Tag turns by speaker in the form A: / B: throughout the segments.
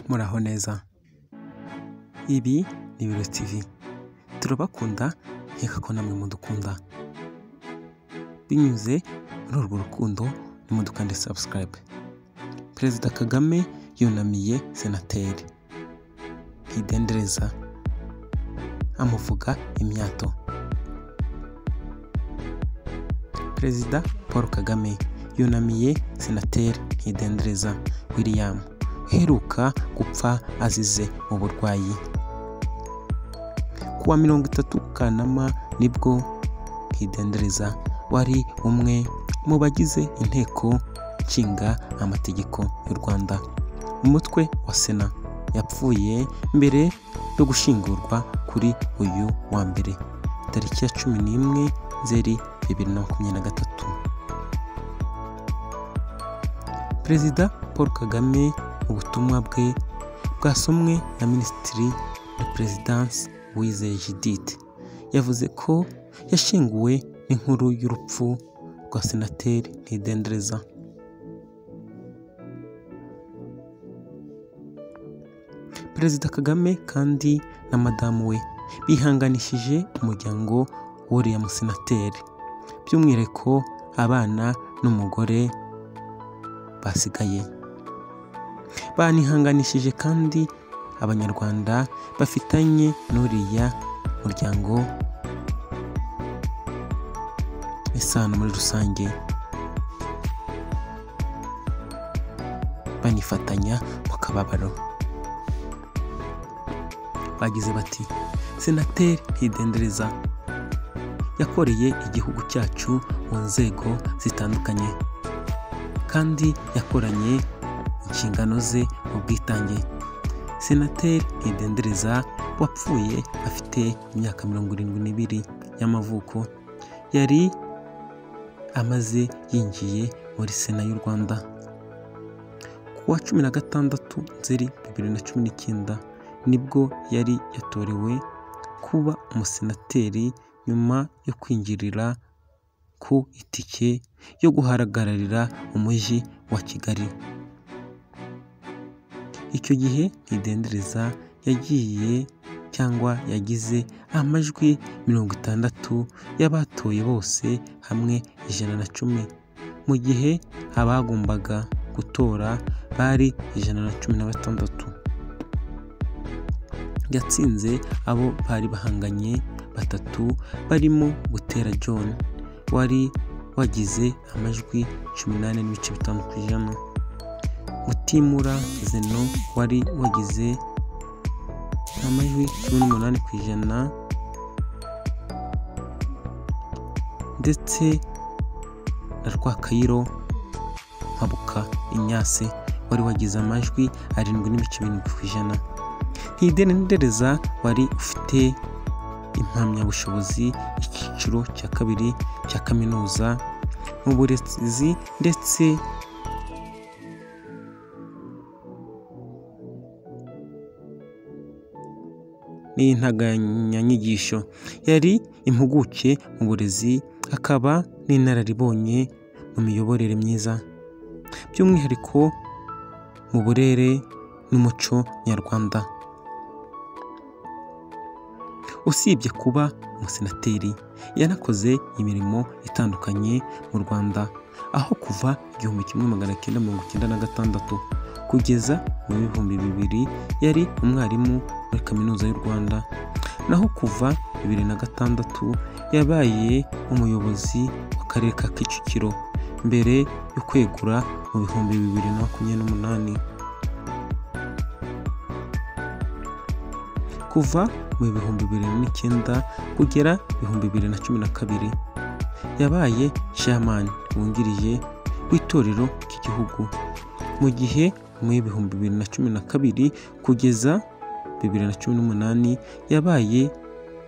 A: Muraho neza, ibi ni Ibiro TV, turabakunda nkeka ko namwe mudukunda, binyuze muri urwo rukundo nimudukande subscribe. Perezida Kagame yunamiye Senateri Ntidendereza amuvuga imyato. Perezida Paul Kagame yunamiye Senateri Ntidendereza William uheruka gupfa azize uburwayi. Kuwa 30 Kanama nibwo Ntidendereza wari umwe mu bagize inteko nshinga amategeko y'u Rwanda umutwe wa Sena yapfuye mbere yo gushingurwa kuri uyu wa mbere tariki ya 11 Nzeri 2023. Perezida Paul Kagame mu butumwa bwe bwasomwe na Minisitiri de Perezidansi Uwizeye Judith yavuze ko yashenguwe n'inkuru y'urupfu rwa Senateri Ntidendereza. Perezida Kagame kandi na madamu we bihanganishije umuryango w'uriya musenateri, by'umwihariko abana n'umugore basigaye. Banihanganishije kandi Abanyarwanda bafitanye n'uriya muryango isano muri rusange, banifatanya mu kababaro. Bagize bati: Senateri Ntidendereza yakoreye igihugu cyacu mu nzego zitandukanye kandi yakoranye inshingano ze mu bwitange. Senateri Ntidendereza wapfuye afite imyaka 72 y'amavuko, yari amaze yinjiye muri Sena y'u Rwanda kuwa 16 Nzeri 2019 nibwo yari yatorewe kuba umusenateri nyuma yo kwinjirira ku itike yo guhagararira umujyi wa Kigali. Icyo gihe Ntidendereza yagiye cyangwa yagize amajwi 60 y'abatoye bose hamwe 110, mu gihe abagombaga gutora bari 116. Yatsinze abo bari bahanganye batatu barimo Butera John wari wagize amajwi 18.5%, Mutimura Zeno wari wagize amajwi 18% ndetse na Rwakayiro Mpabuka Ignace wari wagize amajwi 7.7%. Ntidendereza wari ufite impamyabushobozi icyiciro cya kabiri cya kaminuza mu burezi ndetse n'integanyanyigisho, yari impuguke mu burezi akaba n'inararibonye mu miyoborere myiza, by'umwihariko mu burere n'umuco nyarwanda. Usibye kuba umusenateri, yanakoze imirimo itandukanye mu Rwanda, aho kuva 1996 kugeza mu 2000 yari umwarimu muri Kaminuza y'u Rwanda, naho kuva 2006 yabaye umuyobozi w'Akarere ka Kicukiro mbere yo kwegura mu 2028. Kuva mu 2009 kugera 2012 yabaye chairman wungirije w'itorero ry'igihugu, mu gihe mu 2012 kugeza 2018 yabaye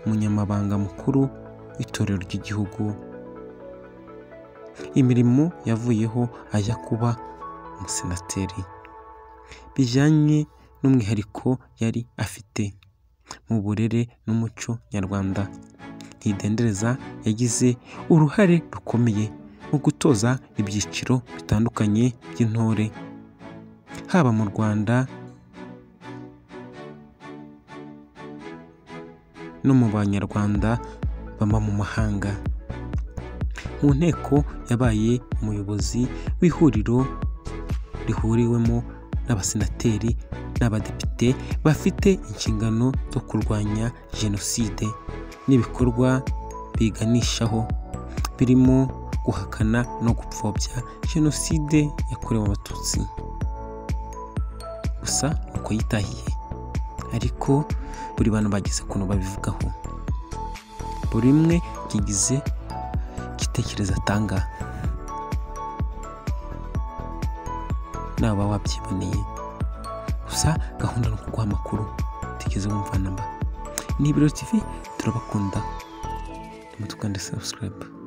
A: umunyamabanga mukuru w'itorero ry'igihugu. Imirimo yavuyeho ajya kuba umusenateri bijyanye n'umwihariko yari afite mu burere n'umuco nyarwanda. Ntidendereza yagize uruhare rukomeye mu gutoza ibyiciro bitandukanye by'intore, haba mu Rwanda no mu banyarwanda baba mu mahanga. Mu nteko yabaye umuyobozi w'ihuriro rihuriwemo n'abasenateri n'abadepite bafite inshingano zo kurwanya jenoside n'ibikorwa biganishaho, birimo guhakana no gupfobya jenoside yakorewe Abatutsi. Gusa uko yitahiye, ariko buri bantu bagize ukuntu babivugaho, buri umwe yagize igitekerezo atanga, nawe wabyiboneye. Gusa gahunda ni ukuguha amakuru utigeze wumva namba. Ni Ibirori TV, turabakunda, mutukande subscribe.